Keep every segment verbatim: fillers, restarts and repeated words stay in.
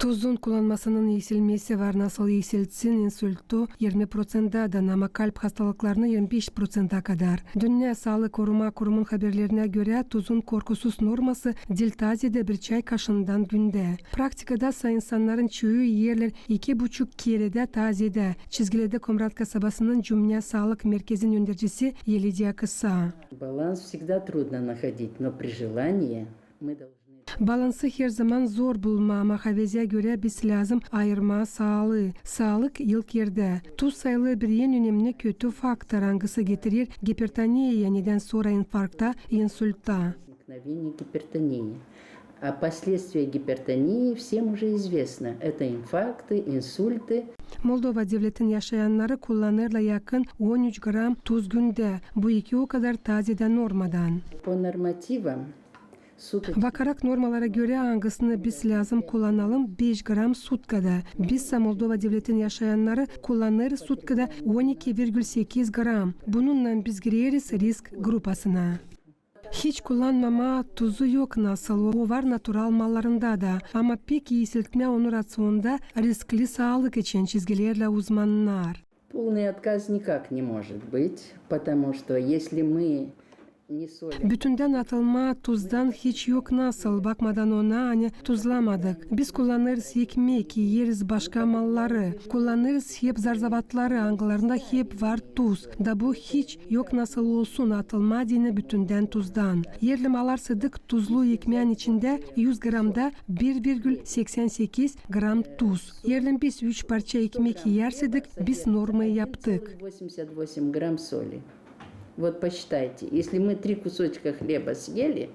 Tuzun kullanmasının iisilmesi var nasıl iisiltsin insultu irmi proţentädän, ama kalp hastalıklarını irmi beş proţentä kadar. Dünnä saalık koruma kurumun haberlerinä görä, tuzun korkusuz norması diil taa zeedä bir çay kaşıından gündä. Praktikada sa insannarın çoyu iyerlär iki buçuk keredä taa zeedä. Çizgilerdä Komrat kasabasının cümnä saalık merkezin öndercisi Elidiya Kısa. Баланс всегда трудно находить, но при желании мы должны Balansı herzaman zor bulmaa, ama havezä görä biz lääzım ayırmaa saalıı. Saalık ilk erdä. Tuz sayılêr bir en önemni kötü faktor, angısı getirer gipertoniya, nedän sora infarkta, insultta. Возникновение гипертонии. А последствия гипертонии всем уже известно. Это инфаркты, инсульты. Moldova devletin yaşayannarı kullanêrlar yakın on üç gram tuz gündä. Bu iki o kadar taa zeedä normadan. По нормативам, суточно. Bakarak normalara görä, angısını biz lääzım kullanalım, beş gram sutkada. Biz sa, Moldova devletin yaşayannarı, kullanêrız sutkada on iki virgül sekiz gram. Bununnan biz gireriz risk grupasına. Hiç kullanmamaa tuzu yok nasıl, o var natural mallarında da, ama pek iisiltmää onu raţionda riskli saalık için, çizgilärlär uzmannar. Полный отказ никак не может быть, потому что если мы не солим. Bütündän atılmaa tuzdan hiç yok nasıl, bakmadan ona, ani tuzlamadık. Biz kullanêrız ekmek, iyeriz başka malları, kullanêrız hep zarzavatları, angılarında hep var tuz. Da bu hiç yok nasıl olsun, atılmaa deyni bütündän tuzdan. Eerlem alarsaydık, tuzlu ekmeän içindä üz gramda bir virgül seksän sekiz gram tuz. Eerlem biz üç parça ekmek iyärsaydık, biz normayı yaptık. Восемьдесят восемь грамм соли. Вот посчитайте, если мы три кусочка хлеба съели,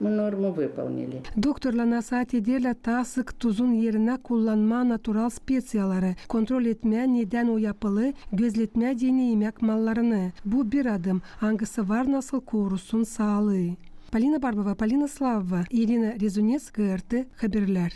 мы норму выполнили. Doktorlar nasaat ederlär taa sık tuzun erinä kullanmaa natural speţiyaları, kontrol etmää, nedän o yapılı, gözletmää deyni imäk mallarını. Bu bir adım, angısı var nasıl korusun saalıı. Polina Barbova, Polina Slavova, İrina Rezuneţ, GRT Haberlär.